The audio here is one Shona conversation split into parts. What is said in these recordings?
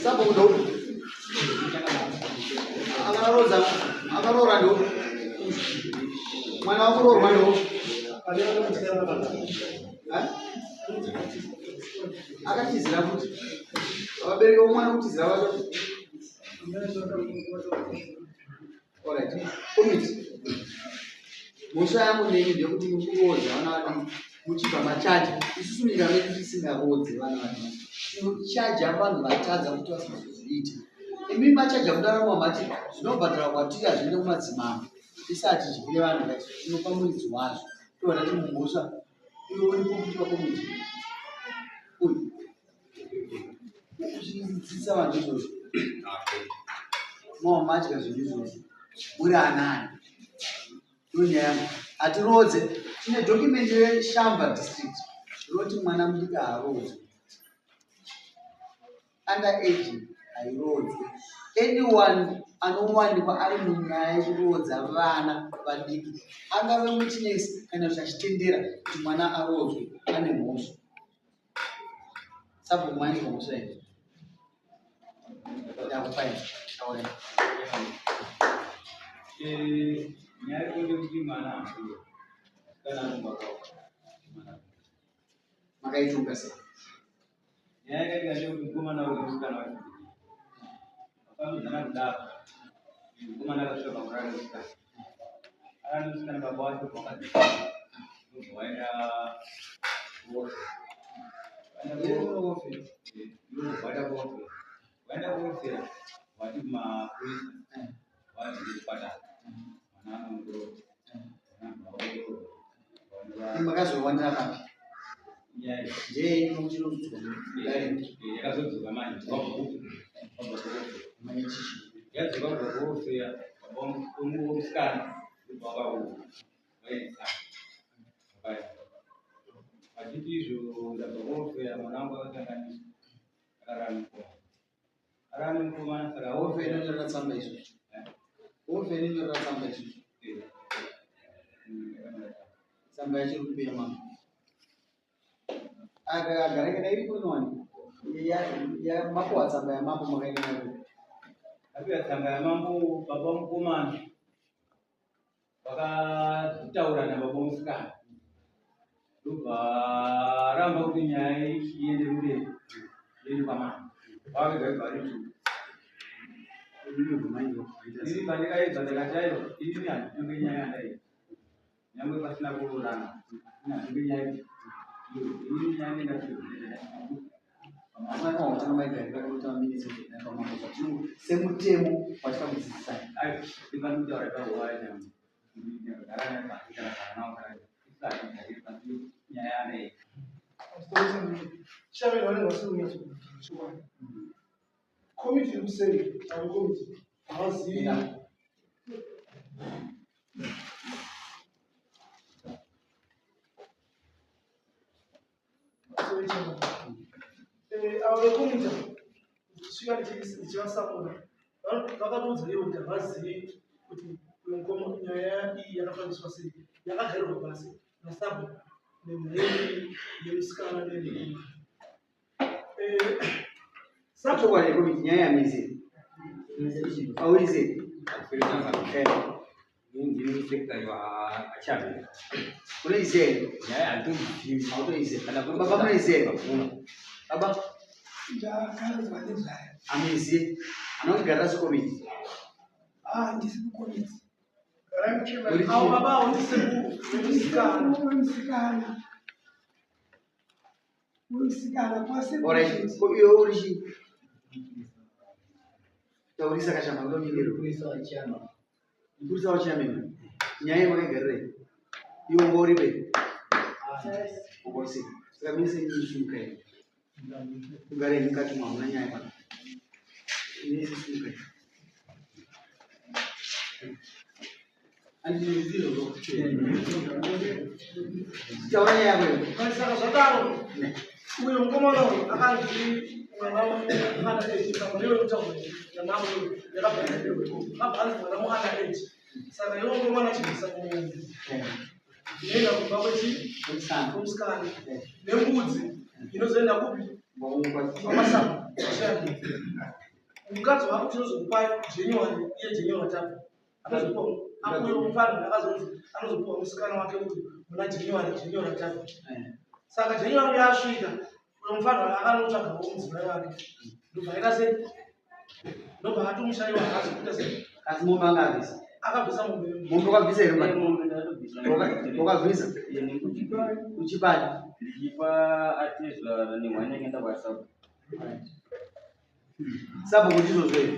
Sabhuku ndoupi? Akaroodza akaroora ndoupi? Mwana wakuroorwa ndoupi? Eh? Akatizira kuti vabereki vomwana kutizira vacho. Alright. Komiti. Mhosva yangu neni ndeyekuti mukuroodza vana vadiki muchibva machaja. Isusu munyika medu tisingaroodze vana vadiki. Tinochaja vanhu vatadza kuti vasazozviita. Imi machaja mudaramo mati zvinobhadhara kwatiri hazviende kumadzimambo. Tisati tidyire vanhu vacho tinopa muridzi wazvo. Tobva tati mumhosva iwe uripo kuti vakomiti. Uyu. Zvidzidzisa vanhu izvozvo. Mova madya zvinhu izvozvo. Muri anani. Ndonyaya yangu. Hatiroodze. Tine document yeShamva district rinoti mwana mudiki haaroodzwe. Under age hairoodzwe. Anyone anowanikwa ari munyaya yekuroodza vana vadiki angave witness kana kuti achitendera kuti mwana aroodzwe ane mhosva. Sabhuku mainzwa mhosva here? Ndakupai taurai. Eh, nyaya iripo ndeyekuti mwana haasiye kana anomba kwavo mwana Makaitonga sei? Nyaya yakaitika ndeyekuti mukomana uyu nemusikana wacho vafambidzana kudaro mukomana akasvika pakurara nemusikana arara nemusikana baba wacho vakadzi ndobva waenda kuofe waenda kuofe waenda kuofera wati kumapurisa wati kuchipatara mwana anoongororwa mwana anoongororwa Makazowanira papi? Ndeye nokuti inozodzwa dare. Yakazodzoka manje wabva kupi? Wabva kuofe. Manje chichi. Yadzoka kubva kuofe baba womusikana ndobva wakaona. Vaita. Vakaenda. Vachiti izvo ndabva kuofe mwana wangu akakanganiswa. Akarara nemukomana. Akarara nemukomana saka Ofe inonyorera tsamba izvo. Ofe inonyorera tsamba izvo. Tsamba yacho iri kupi yamambo? Agara kana iri kunowani. Ya mapuwa tsamba yamambo makaenda nayo. Apiwa tsamba yamambo baba mukomana vakataura nababa musikana ndobva ramba kuti nyaya iende mberi iende kwamambo vavega varitu ini pandikaedza ndakati aiwa inini handitonge nyaya yandaiita nyangwe pasina kuroorana ini handitonge nyaya inini nyaya semutemo watikakudzidzisai Komiti iri kuseri, avo komiti havazivi Avo vekomiti ndichisvika ndichivasapota vakatoudza ivo kuti havazivi kuti mukoma nyaya iyi yakafambiswa sei yakagarirwa pasi nasabhuku nemhuri yemusikana nemukomana. Chokwadi komiti nyaya yamizi auize unoiziva here? Hautoiziva. Baba munoiziva here? Baba ndakanzwa nezvayo amuizive anokugarira sekomiti ah ndisi kukomiti avo baba avo ndisekuru wemusikana wemusikana wemusikana kwase Alright, ko iwe uri chii? Taurisa kashama unomingiro. Mupurisa wachairman. Nyaya iyi makaigarira iyi. Iwe wanga uri pe? Ukosi. Saka mese isimuka iyi. Kugara ini mukati umu hamuna nyaya pano. Mese simuka iyi. Taura nyaya yako iyo. Saka zvadaro uyo mukomana uyu akanzi mwana mwana age saka ndiyo kutaura namambo yakabva akabva anzi mwana mwana age saka iwo mukomana achibvisa mombe inoenda kumba kwechi Musikana. kwemusikana nembudzi inozoenda kupi kwamasamba. Mukadzi wako tinozokupa January, iye January tabva. Anozopuwa uyo mufana akazonzi anozopuwa musikana wake uyu muna January, January tabva. Saka January yasvika, uyo mufana akanotsvagawo mudzimai wake. Ndobva aita sei? Ndobva atomushaiwa haasi kuita sei? Asi mombe anga abvisa. Akabvisa mombe. Mombe wakabvisa here mwana? Mombe ndakatobvisa. Wakabvisa? Ndichipa Uchipani? ndichipa atezvara nehwani yakaenda kwasabu. Sabhuku ndizvozvo here?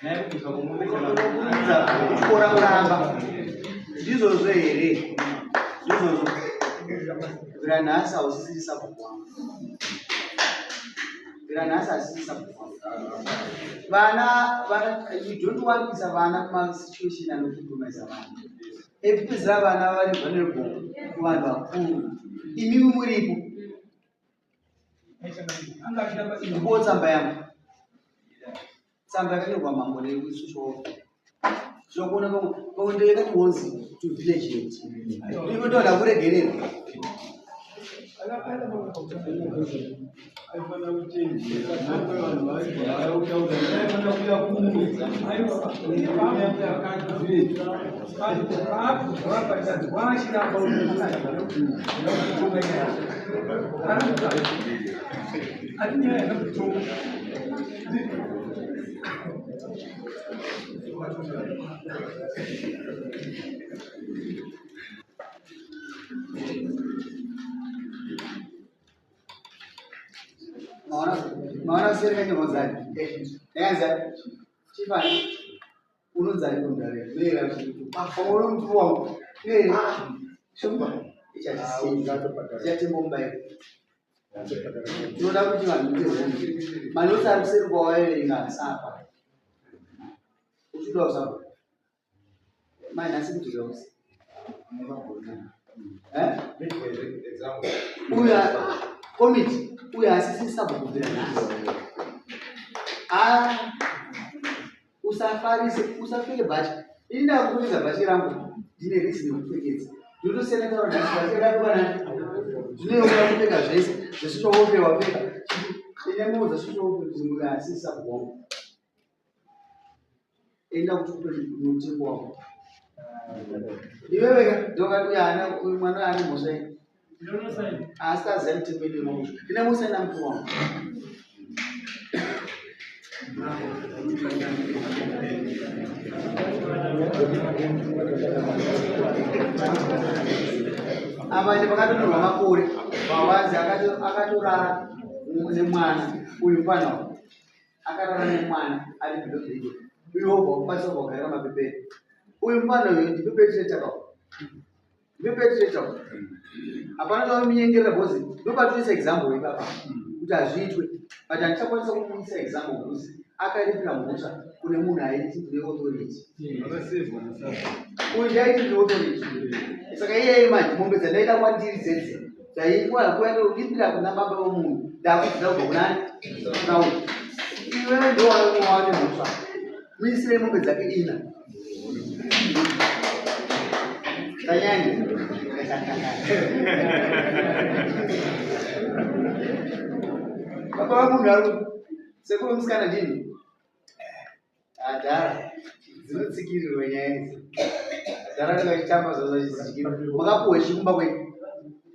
Nyaya yekubviswa kwemombe Unokurumidza kutyora kuramba. Ndizvozvo here? Ndizvozvo. Kubvira nhasi hausisiri sabhuku wangu. Kubvira nhasi hasisiri sabhuku wangu. Vana, vana, you don't want kuisa vana kumasituation anocompromise vana. Ekupedzisira vana vari vulnerable kuvanhu vakuru. Imimi muripo. Ndikuwo tsamba yangu. Tsamba yakanyorwa mambo nekusocial welfare. Zvinokuona pamwe pamwe ndeyakati wonzi to village head. Ivo ndoda kuregerera. Aifanira kuchenjera nyangwe vanhu vaitaura aifanira kuuya kuno Maona maona seri kanyorwa zani. Yakanzi chifani unonzani kundare mera pamwe mutupo wangu. Mera shumba ichachisiya. Ichatemba mubairo. Tinoda kuti vanhu muite hunhu. Manotsi ari kuseri kwawaiverenga asapa. Uchida usapa. Mai nhasi kuti zvausi. Eh? Uya komiti uya asisi sabhuku kubvira nhasi. Ah, usafarise usapfeke bhachi. Ini ndakupfekedza bhachi rangu ndine reason yekupfekedza. Ndotosiyana taura nhasi bhachi rakapiwa nani? Zvinoyemura kupfeka zvese zvesishowofe wapfeka. Ine muudza sishowofe kuti uyu asisi sabhuku wangu. Enda kuti upe mutengo wako. Iwewe ka ndokati uyu haana uyu mwana ane mhosva iyi. Asi aziva mitemo yedu yemamusha. Ine mhosva ina mukuru wangu. Apa ende pakatonyorwa makore vawanzi akatorara nemwana uyu mfana uyu. Akarara nemwana ari below the age. Uyu wobva wakukwanisa kubva kugarira mapeperi. Uyu mfana uyu ndiperpetrator ka. Ndiperpetrator. Hapana chawamunyengerera because ndopatoisa example ipapa kuti hazviitwe. But handichakwanisa kumuisa example because akaripira mhosva kune munhu aiti ndine authority. Uyu ndaiti ndine authority. Saka iyeye manje mombe dzandaida kwandiri dzedze dzaikuendoripira kuna baba vomunhu ndakudzida kubva kunani kuna uyu. Iwewe ndowaane mhosva. Muisirei mombe dzake ina. Tanyanya. Baba vamunhu ari sekuru musikana ndini. Adhara dzinotsikirirwa nyaya idzi. Adhara anenge achitamba zvazvo achidzikirira. Makapuwa chikumba kwenyu.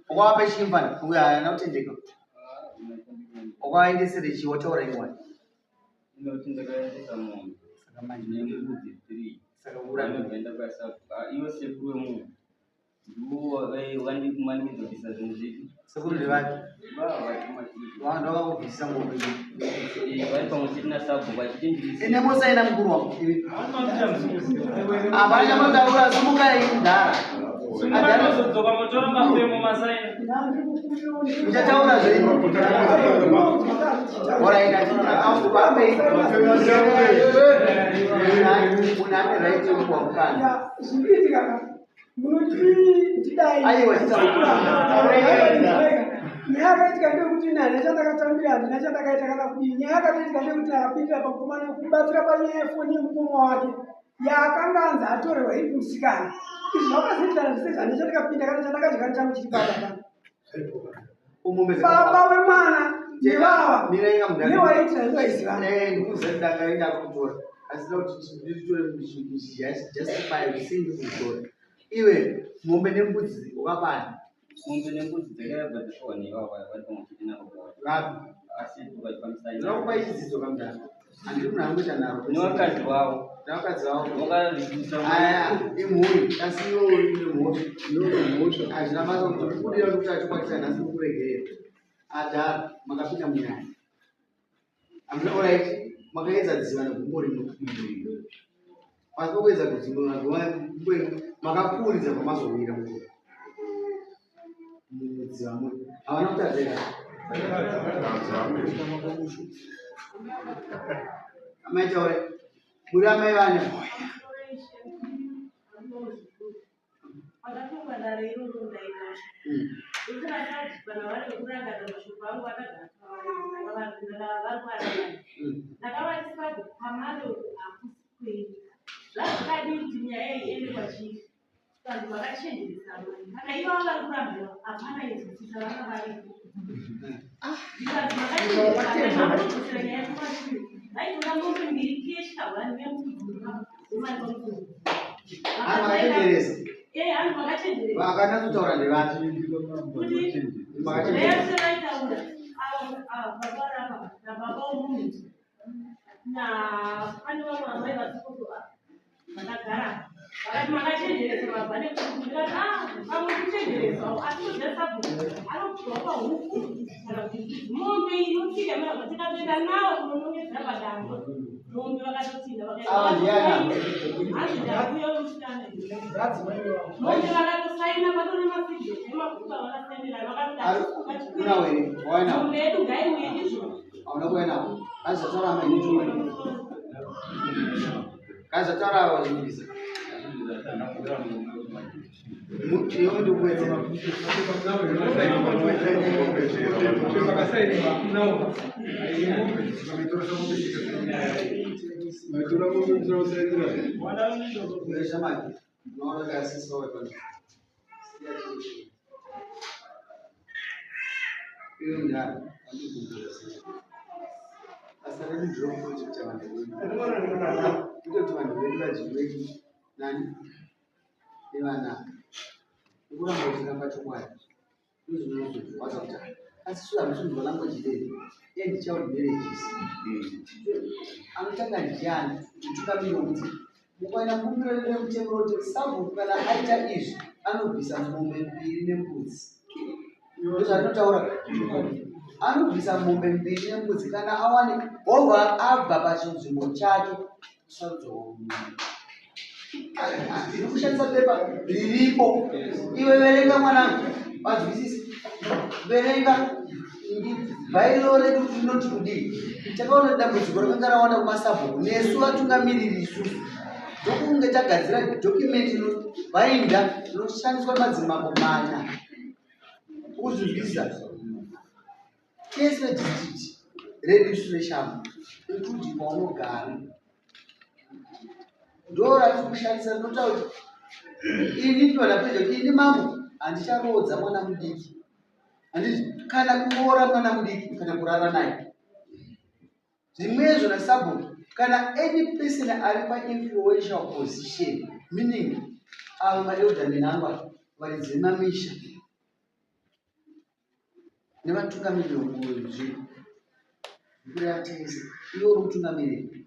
Wakavapa chimfana uyo haana kutendeka. Wakaendesere chii wataura iwani. Inoti ndakaendesa mombe Saka manje nembudzi 3 saka urani. vanobva kwasabu. Ivo sekuru wemunhu ndivo vandikumanikidza kubvisa zvinhu zvipi Sekuru ndevake. vava vachimanikidza. Vanhu vakakubvisisa ngombe. Vari pamwe chete nasabhu vachiti ndiri Ine mosaina mukuru wangu. Iwe. Hapana chamotaura simukai mudhara. Sumuka motora mafemo masaina. Muchataura zvenyu. Alright, atipambe. Munhu ane right yekupiwa mukana. Zvikuitika ka munoti ndidai. Aiwa, chitaura. Nyaya yakaitika ndeyekuti ini handina chandakatambira, handina chandakaita kana kudii. Nyaya yakatoitika ndeyekuti ndakapindira pamukomana kubatsira panyaya yefoni yemukoma wake yaakanga anzi atorerwa iri kumusikana. Izvi zvakazoitikana zvese handina chandakapinda kana chandakadya changu chiri pano pano. Umombe Baba vemwana nevava Mira mudhara. newaitira ndoaizivana. Eh, ndikuziva kuti ndakaenda kutora. Asi da kuti nditore justify kuti sei ndikutora. Iwe mombe nembudzi wakapani. Mombe nembudzi dzakabva dzapiwa nevava vari pamwe chete nababa vacho. Vapi? Asi tukachifambisa Ndinokupa chidzidzo kamudhara. Handiri munhu angoita nharo. Nevakadzi vavo. Nevakadzi vavo. Vakaredusa. Aya, imhuri. Asi iwe uri nemhosva. Iwe une mhosva. Hazvina basa kuti ndikudira kuti achikwanisa nhasi kukuregerera. Adhara, makapinda munyaya. Hamuna alright, makaedza dziva negumbo rimwe. Pasi pokuedza kudziva negumbo rimwe, makapfuuridza pamazowira mumvura. Mudziva muri. Havana kutadza here? Amai taurai. Muri amai vani? Pakatongwa dare iroro ndaitosha. Ndisina kana vari vekurangarira mashoko angu akagara pavari vari kuarangana. Ndakavati sabhuku pamare uku hakusi kwenyu. Zvazvakadii kuti nyaya iyi iende kwachief? Vanhu vakachenjeresa amai. Kana ivava vari kurambira hapana inzwisisa vanga varipo. Ndikati makachenjeresa amai hamunodzosera nyaya kumashure. Vaitora mombe mbiri cash kahwani nembudzi nemari pamusoro. Vanhu vakachenjeresa. Eh, vanhu vakachenjeresa. Vakanatsotaura ndevati. Kuti Makachenjeresa. vese vaitaura ava ava baba varapa nababa womunhu na pane vamwe amai vasikoto vakagara vakati makachenjeresa vabva nekuti ndikati ah pamwe kuchenjeresawo asi kuziva sabhuku anobvawo pahuku kana kuti mombe inotsika mava tikatoenda nawo kunonongedzera padambo mombe vakatotsinda Ava ndiani? hanzi ndakuya musikana That's my vavo. mombe vakatosaina patone masignature emabhuku avakasainirana vakatoti Kuna were, waina. mombe yedu ngaiuye izvo Hauna kuenda navo. Kazi zvataura amai nechokwadi. Kazi zvataura ava zvinivisa. Iwe ndikuwedzera. Shamaki, unaona kasisi wawe pano. Siya chii. Iwe mudhara, andikumbura sei. Basa redu ndiro vanhu vedu. Kuita kuti vanhu vedu vadyiwe nani? Nevana. Nekuramba uchiramba chokwadi. Ndozvinozorwadza kuti asi sure hamusi language redu. End child marriages. Anotanga ndiani kuti tungamire kuti mukaenda mubumbiro redu remutemo roti sabhuku kana aita izvi anobvisa mombe mbiri nembudzi. Ndozvatinotaura. Anobvisa mombe mbiri nembudzi kana awane obva abva pachinzvimbo chake kusarudzwa munhu. Ndiri kushandisa pepa riripo. Iwe verenga mwanangu, vazwisise. Verenga bhairo redu rinoti kudii. Takaona dambudziko rakanga rawanda kumasabhuku nesu vatungamiriri isusu. Ndokunge tagadzira document rinobhainda rinoshandiswa nemadzimambo mana. Ukuzvinzwisisa? Tese vedistrict redu isu reshambo including kwaunogara. Ndo ratiri kushandisa rinotaura kuti ini ndinoda kuita kuti ini mambo handicharoodza mwana mudiki. Handiti kana kuroora mwana mudiki kana kurara naye. Zvimwezvo nasabhuku kana any person ari painfluential position meaning avo maeldermen angu ava varidzi vemamisha nevatungamiriri vemuzvimbo kureva tese iwe uri mutungamiriri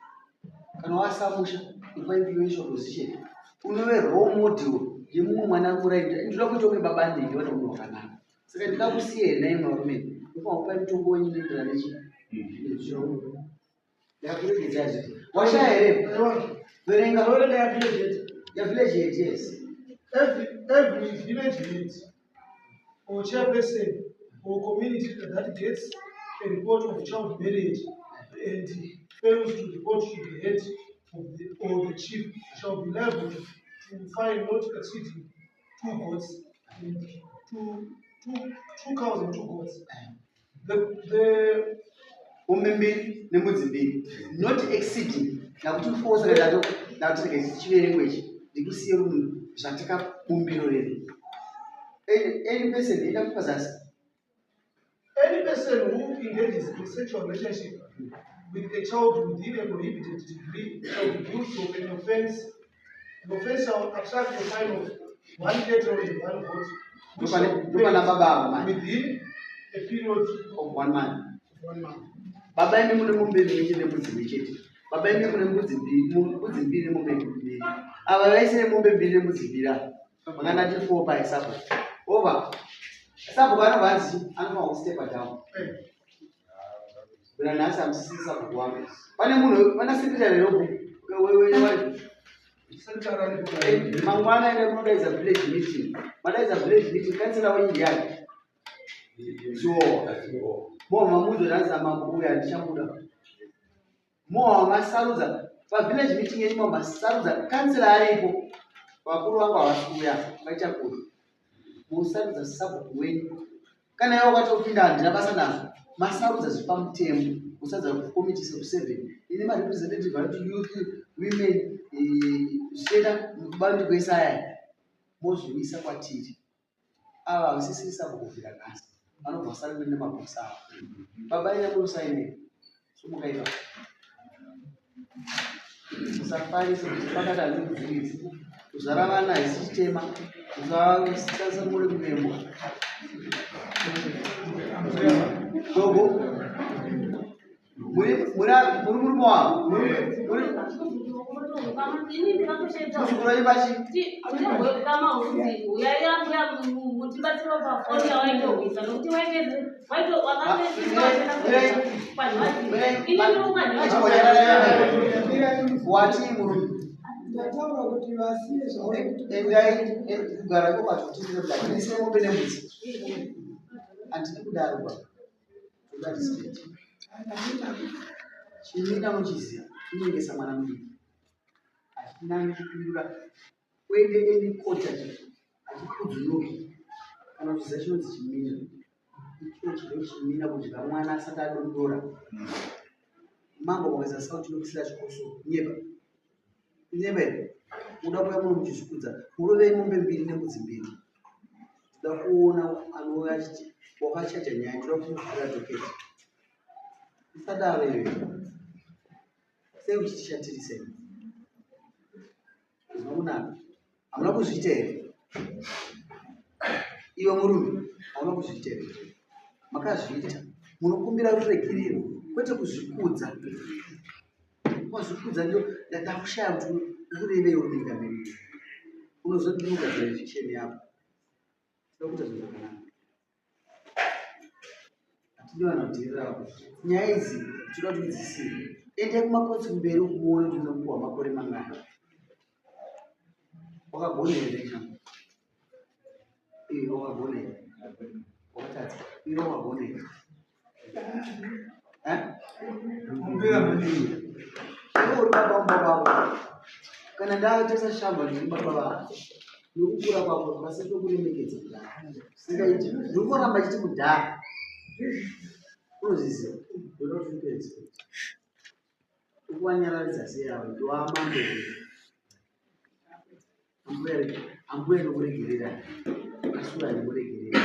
kana wasamusha uri painfluential position unove role model yemumwe mwana muraini ndinoda kuita kunge baba ndingi vane unhu hwakanaka saka ndingakusiya here naimwe varume ndofanira kupai mutongo wenyu unoenderana nechi ndakuregedzai zviti washaya here verenga Verenga yavillage head. yavillage head yes. Every village head or chairperson or community that gets a report of child marriage and fails to report to the head of the, or the chief shall be liable to fine not exceeding two goats and two cows and two goats. The Mombe mbiri nembudzi mbiri not exceeding nakuti fosa ndato ndakuti rega chiverengwa ichi ndikusiye munhu zvatakabumbiro redu any person enda kupa zasi. Any person who engages in sexual relationship with a child within a prohibited degree shall be guilty of an offense. The offense shall attract a fine of one cattle and one goat, which shall be Ndopana baba avo manje. within a period Of one month. of one month. Baba imi mune mombe imwe chete nembudzi imwe chete. Baba imi mune mbudzi mbiri, mbudzi mbiri nemombe mbiri. Ava vaise nemombe mbiri nembudzi mbiri ava. Makandati four pai sabhuku. Over. Sabhuku anobva anzi anofanirwa kustepa down. Kuna nhasi hamusisiri sabhuku wangu. Pane munhu, pana secretary robu. Mangwana enda kunodaidza village meeting. Madaidza village meeting, kansela wenyu ndiani? Zuwa. Mowa mamudzo ndanzi namambo uya handichamuda. Mowa masarudza pavillage meeting yenyu mowa masarudza kansela aripo. Vakuru vangu havasi kuuya vaita kuri. Mosarudza sabhuku wenyu. Kana iwe wakatopinda handina basa nazvo. Masarudza zviri pamutemo. Mosarudza committee seku 7 ine marepresentative anoti youth, women, zvichienda mubandiko ese aya. Mozviuyisa kwatiri. Ava havasisiri sabhuku kubvira nhasi. Vanobva vasara nemabhokisi avo. Baba ine munosainei. Sumuka ipapo. Musafarisa kuti pakati handikudziridzi. Kuzvara vana haisi chitema. Musasamure kurembwa. Gogo. Muri muri muri murume wavo. Muri muri muzukuru wenyu pachi. Wati murume. Ndataura kuti vasiye zvauri kuti Endai kugara iko kwatotindira kudai. Ndisei mombe nembudzi. Handidi kudaro baba. Toda respect. Chimina unochiziva kunyengesa mwana mudiki. Hachinangi kupindura kuende any kota hachikudzunuki kana uchiziva chinonzi chimina. Icho chino chimina kudya mwana asati adondora. Mambo wakaisa sauti inokusira chikoso kunyepa. Kunyepa here? Uda kuuya muno muchizvikudza. Murovei mombe mbiri nembudzi mbiri. Ndoda kuona anouya achiti wakachaja nyaya ndoda kumuvhurira dhoketi. Usadaro iwe. Sei uchitishatirisa iwe? Hazvina kunaka. Hamuna kuzviita here? Iwe murume, hauna kuzviita here? Makazviita. Munokumbira ruregerero kwete kuzvikudza. Wazvikudza ndio ndakushaya kuti ukurevei uri munyika medu. Unozodini ugadzira eviction yako. Tinoda kuita zvinhu zvakanaka. Hatidi vanhu vadheerera vako. Nyaya idzi tinoda kuti mudzisiye. Endai kumakotsi kumberi uku muone kuti munopiwa makore mangani. Wakagona here chama? Iwe wakagona here? Wakatadza. Iwe wakagona here? Eh? Iwe uri baba mumba wako. Kana ndatarisa shamba ndiri baba vako. Nokukura kwako basa tokuremekedza kudaro. Singaiti. Ndiri kuramba chiti kudhara. Unozviziva. Ndoda kuti uite respect. Ukuvanyararidza sei avo ndowamambo. Ambuya ambuya ndokuregerera. Asi uyo handikuregerera.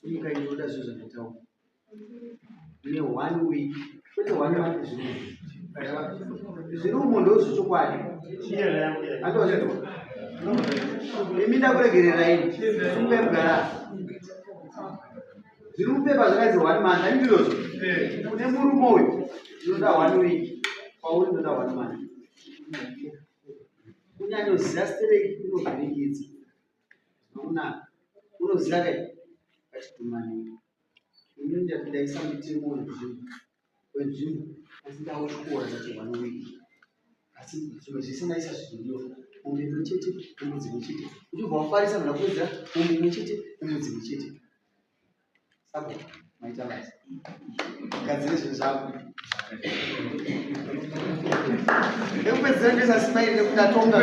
Simuka inoda zvinhu zvandataura. Ne one week. Kwete one month zviri. Zviri umo ndozvechokwadi. Andozvinzwa. Imi ndakuregerera ini. Simukai mugara. Zviri mupepa zvakanzi one month. Handizvozvo. Kune murume uyu ndinoda one week. Kwauri ndinoda one month. Kunyanyoziva stereki kunovhiringidza. Zvinonaka. Unoziva kai? Ngatidumanei. Ini ndati ndaisa mutemo wenzvimbo. Wenzvimbo. Asi ndautyora ndati one week. Asi zvimwe zvese ndaisa zvidiwa. Mombe imwe chete nembudzi imwe chete. Uchibva wafarisa munhu akuwedzera mombe imwe chete nembudzi imwe chete. Saka maita basa. Gadzire zvinhu zvako. Ekupedzisira ndisasimairi nekuti ndatonga.